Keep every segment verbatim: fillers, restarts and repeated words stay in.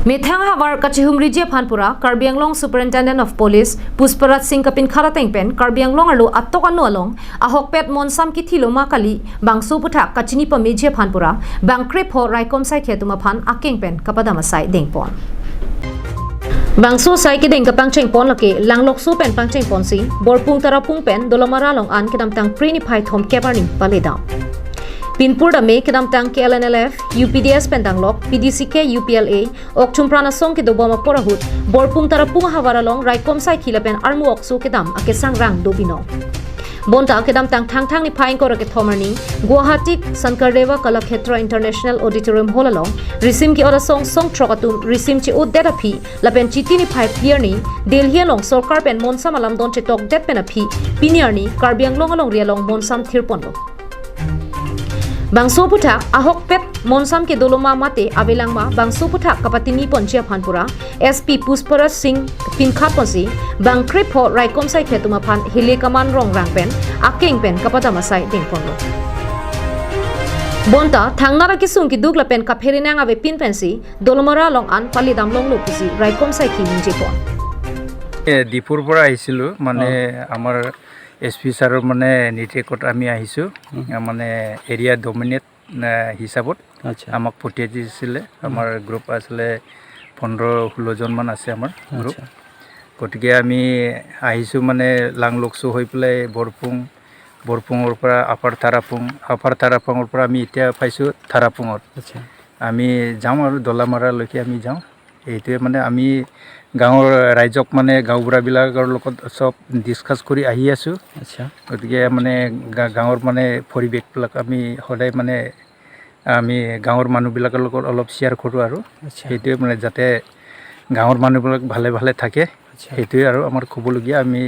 Methang ahavar kachihumriji aphan pura Karbi Anglong Superintendent of Police Pushparaj Singh kapinkhat ateng pen Karbi Anglong arlo atok anu along ahokpet monsam kithilo ma kali bangso aputhak kachini pameji aphan pura bang krepho raikom saikhi atum aphan akeng pen kapadam asai dengpon. Bangso asai kedeng kapangchengpon lake Langlokso pen pangchengponsi Borpung Tarapung pen Dolamara along an kedamtang Phre niphai thomkep arni paledam. Pinpur dame kedamtang K L N L F, U P D S pen danglok, P D C K, U P L A, okthum pran asong kedobom apor ahut Borpung Tarapung ahavar along raikom saikhi lapen armu okso kedam akesangrang do binong. Bonta kedamtang Thangthang niphai ingkoi ra kethom arni Guwahati Sankardev Kalakshetra International Auditorium Hall along risim ke-ot asong song throk atum risim che-otdet aphi lapen Chiti niphai phli arni Delhi along sorkar pen monsam alamdon chetokdet pen aphi pini arni Karbi Anglong alongri along monsam thirponlo. Bangso aputhak ahokpet monsam ke dolo ma mate avelang ma bangso aputhak kapatini ponji aphan pura S P Pushparaj Singh pinkhat ponsi bang krepho raikom saikhi atum aphan hile kaman rongrang pen akeng pen kapadam asai dengponlo. Bonta thangnat akesung keduk lapen kaphere nang avepin pensi Dolamara along an paledam longlo pusi raikom saikhi ningjepon. এ, ডিফুৰ পৰা আহিছিলোঁ, মানে আমাৰ S P ছাৰৰ মানে নিৰ্দেশত আমি আহিছোঁ। মানে এৰিয়া ডমিনেট হিচাপত আচ্ছা আমাক পঠিয়াই দিছিলে। আমাৰ গ্ৰুপ আছিলে পোন্ধৰ ষোল্লজনমান আছে আমাৰ গ্ৰুপ। আচ্ছা গতিকে আমি আহিছোঁ মানে লাংলকচু হৈ পেলাই বৰপুং, বৰপুঙৰ পৰা আপাৰ তাৰাপুং, আপাৰ তাৰাপুঙৰ পৰা আমি এতিয়া পাইছোঁ তাৰাপুঙত। আচ্ছা আমি যাওঁ আৰু দলামাৰালৈকে আমি যাওঁ। এইটোৱে মানে আমি গাঁৱৰ ৰাইজক মানে গাঁওবুঢ়াবিলাকৰ লগত চব ডিছকাছ কৰি আহি আছোঁ। আচ্ছা গতিকে মানে গা- গাঁৱৰ মানে পৰিৱেশবিলাক আমি সদায় মানে আমি গাঁৱৰ মানুহবিলাকৰ লগত অলপ শ্বেয়াৰ কৰোঁ আৰু আচ্ছা সেইটোৱে মানে যাতে গাঁৱৰ মানুহবিলাক ভালে ভালে থাকে। আচ্ছা সেইটোৱে আৰু আমাৰ ক'বলগীয়া আমি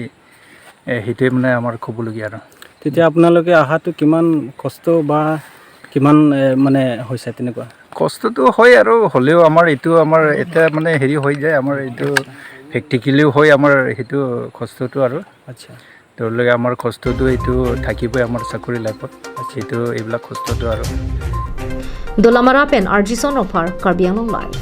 এ, সেইটোৱে মানে আমাৰ ক'বলগীয়া আৰু তেতিয়া আপোনালোকে অহাটো কিমান কষ্ট বা কিমান এ, মানে হৈছে তেনেকুৱা? কষ্টটো হয় আৰু হ'লেও আমাৰ এইটো আমাৰ এতিয়া মানে হেৰি হৈ যায়, আমাৰ এইটো প্ৰেক্টিকেলিও হয় আমাৰ সেইটো কষ্টটো আৰু আচ্ছা তেওঁলোকে আমাৰ কষ্টটো এইটো থাকিবই আমাৰ চাকৰি লাইফত। সেইটো এইবিলাক কষ্টটো আৰু Dolamara pen R G Son Ronghar, Karbi Anglong Live.